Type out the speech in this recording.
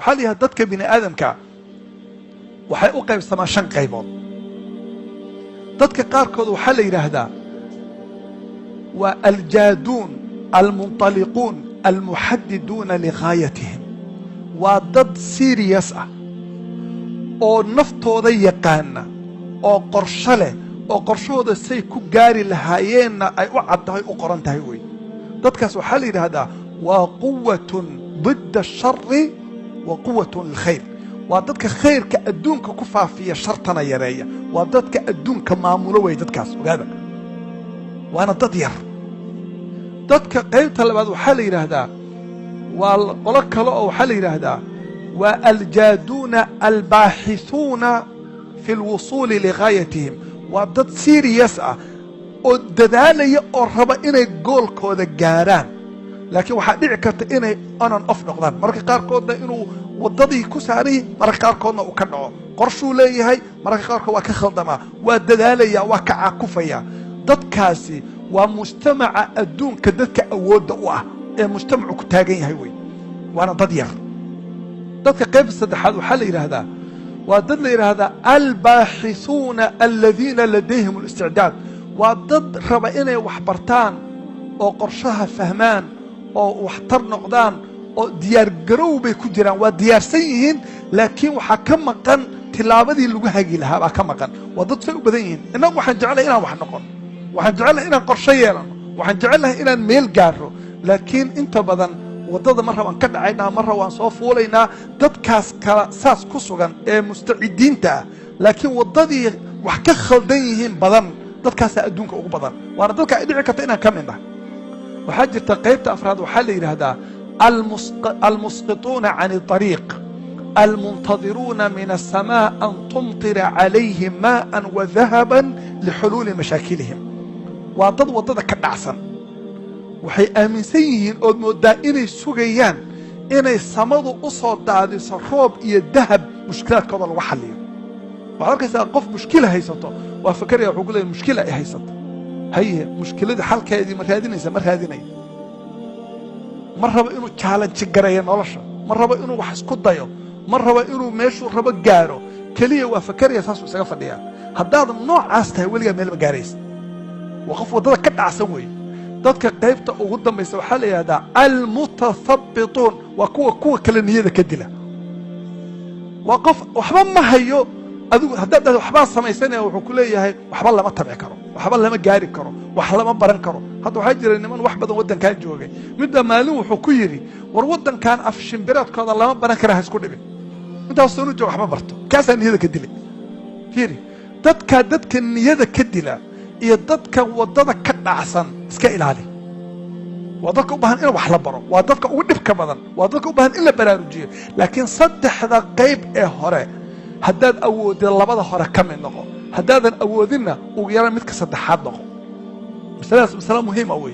Waxaa la yidhahda dadka bini aadamka waxay u qaybsamaan shan qaybood. Dadka qaarkood waxaa la yidhaahdaa waa aljaaduun almunطaliquun almuxadiduuna ligaayatihim. Waa dad serious ah oo naftooda yaqaana oo qorsho leh, oo qorshahooda say ku gaari lahaayeenna ay u caddahay, u qoran tahay wey. Dadkaas waxaa la yidhaahdaa waa quwatun ضida ashari wa quwatun lilkhayr. Waa dadka khayrka adduunka ku faafiya, shartana yareeya. Waa dadka adduunka maamulo wey dadkaas, ogaada, waana dad yar. Dadka qaybta labaad waxaa la yidhaahdaa waa qolo kale oo waxaa la yidhaahdaa waa aljaaduuna albaaxithuuna fi lwusuuli ligaayatihim. Waa dad serious ah oo dadaalaya oo raba inay goalkooda gaaraan, laakiin waxaa dhici karta inay on and off noqdaan. Mararka qaarkoodna inuu waddadii ku saaray, mararka qaarkoodna uu ka dhaco. Qorshuu leeyahay, mararka qaarkood waa ka khaldamaa, waa dadaalaya, waa ka caakufaya. Dadkaasi waa mujtamaca adduunka dadka awoodda u ah ee mujtamacu ku taagan yahay wey, waana dad yar. Dadka qaybta saddexaad waxaa la yidhaahdaa waa dad la yidhaahdaa albaaxithuuna aladiina ladayhim اlisticdaad. Waa dad raba inay wax bartaan oo qorshaha fahmaan oo waxtar noqdaan oo diyaargarow bay ku jiraan. Waa diyaarsan yihiin, laakiin waxaa ka maqan tilaabadii lagu hagi lahaa baa ka maqan. Waa dad say u badan yihiin. Innagu waxaan jeclahay inaan wax noqon, waxaan jecelnahay inaan qorsho yeelano, waxaan jecelnahay inaan meel gaaro, laakiin inta badan waddada marra waan ka dhacaynaa, marra waan soo fuulaynaa. Dadkaas kala saas ku sugan ee mustacidiinta ah, laakiin waddadii wax ka khaldan yihiin badan, dadkaasaa adduunka ugu badan, waana dadka ay dhici karta inaan ka mid nahay. Waxaa jirta qaybta afraad, waxaa la yidhaahdaa almusqituuna can الطariiq almuntadiruuna min الsamaa an tumطira calayhim maءa wa dahaba lixuluuli mashaakilihim. Waa dad waddada ka dhacsan. Waxay aaminsan yihiin ood mooddaa inay sugayaan inay samadu u soo daadiso roob iyo dahab mushkilaadkooda lagu xalliyo. Waxaad arkaysaa qof mushkila haysato, waa fakeraya, wuxuu ku leeyahy mushkila ay haysato. Haye, mushkiladii xalkeedii ma raadinaysa? Ma raadinayo. Ma rabo inuu challenge gareeyo nolosha, ma rabo inuu wax isku dayo, ma rabo inuu meeshuu rabo gaaro. Keliya waa fakeraya, saasuu isaga fadhiyaa. Haddaad noocaas tahay, weligaa meel ma gaaraysa. Waa qof waddada ka dhacsan weeye. Dadka qaybta ugu dambaysa waxaa la yidhahdaa almutathabbituun. Waa kuwa kale niyada ka dila. Waa qof waxba ma hayo. Adigu haddaad dhahdo waxbaan samaysanaya, wuxuu ku leeyahay waxba lama tabci karo, waxba lama gaari karo, wax lama baran karo. Hadda waxaa jira niman wax badan waddankan joogay. Midda maalin wuxuu ku yidhi, "War, waddankan af shimbireedkooda lama baran kara, ha isku dhibin." Intaas soonu joog, waxma barto. Kaasaa niyada ka dilay. Fiiri, dadkaa dadka niyada ka dila iyo dadka waddada ka dhacsan iska ilaali. Waa dadka u baahan in wax la baro, waa dadka ugu dhibka badan, waa dadka u baahan in la baraarujiyo. Laakiin saddexda qayb ee hore haddaad awoodid, labada hore ka mid noqo. Haddaadan awoodinna, ugu yaraan midka saddexaad noqo. Masaladaas masale muhiima wey.